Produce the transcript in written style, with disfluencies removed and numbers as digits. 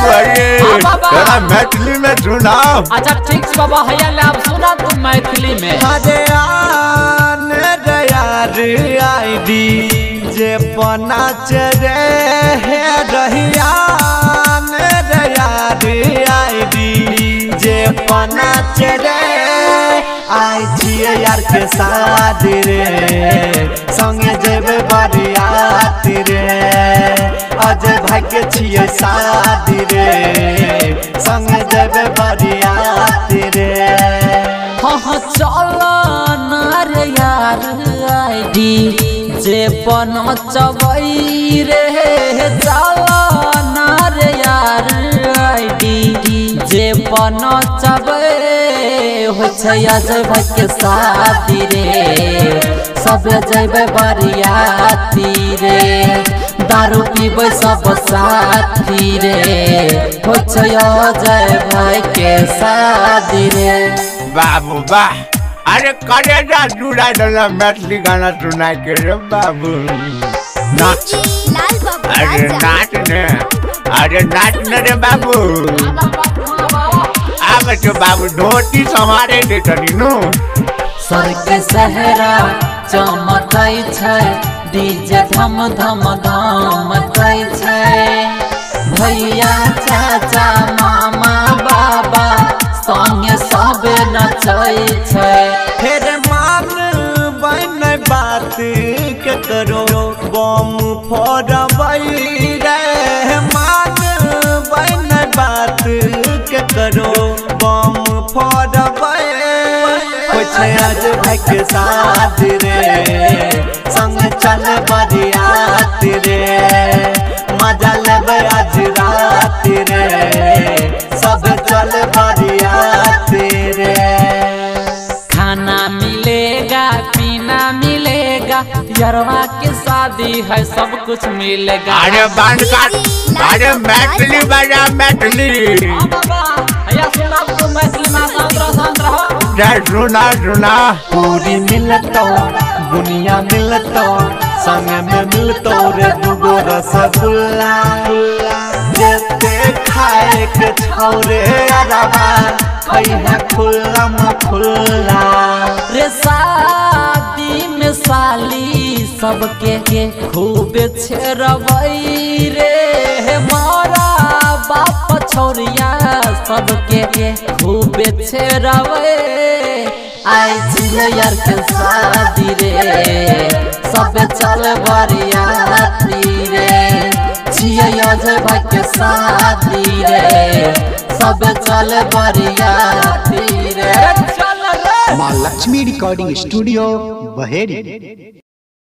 बाबू अरे तोरा मैथिली में सुनाओ। अच्छा ठीक छै बाबा, हैया ले अब सुना तू मैथिली में। अरे आने रे यार आईडी जे पनाच रे हे रहिया ने रे यार आईडी जे पनाच रे आई छियै यार के साथ रे संगे जेबे बरियात रे अजय भाई के छियै साथ रे संगे जेबे बरियात रे। हाँ हाँ चल ना रे यार आईडी जे पनचबै रे चल ना रे यार आईडी जे पनचबै होइ छै अजय भाई के शादी रे सब जैबै बरियाती रे दारू पीबै सब साथी रे होइ छै अजय भाई के शादी रे। बाबू वाह, अरे करेजा जुड़ा देला मैथिली गाना सुना के रे बाबू। नाच अरे नाच ने, अरे नाच ने रे बाबू। आब तो बाबू धोती समारे दे तनी नु। सर के सहरा चमकै छै डीजे धम धम धमकै छै भैया चाचा मामा बाबा संगे सब नचै छै। फेर मान बन बात केकरो बम फोड़बै रे मान बन बात केकरो बम फोड़बै होइ छै अजय भाई के साथ रे संग चल बरियात रे मजा लेबै आज रात रे सब चल बरियात रे। खाना मिलेगा पीना मिलेगा यरवा के शादी है सब कुछ मिलेगा। अरे बंद कर, अरे मैथिली बजा मैथिली। सुना तू मैथिली में शांत रहो शांत रहो। सुना सुना। पूरी मिलतो बुनिया मिलतो संग में मिलतो रे दूगो रसगुल्ला जेते खाए के छौ रे अरबा खैहे खुल्ला खुल्ला रे। शादी में साली सबके के खूब छेड़बै रे मारा बाप छौरिया सबके के खूब छेड़बै आई छियै यार के शादी रे सब चल बरियाती रे छियै अजय भाई के शादी रे सब चल बरियाती रे। माँ लक्ष्मी रिकॉर्डिंग स्टूडियो बहेरी।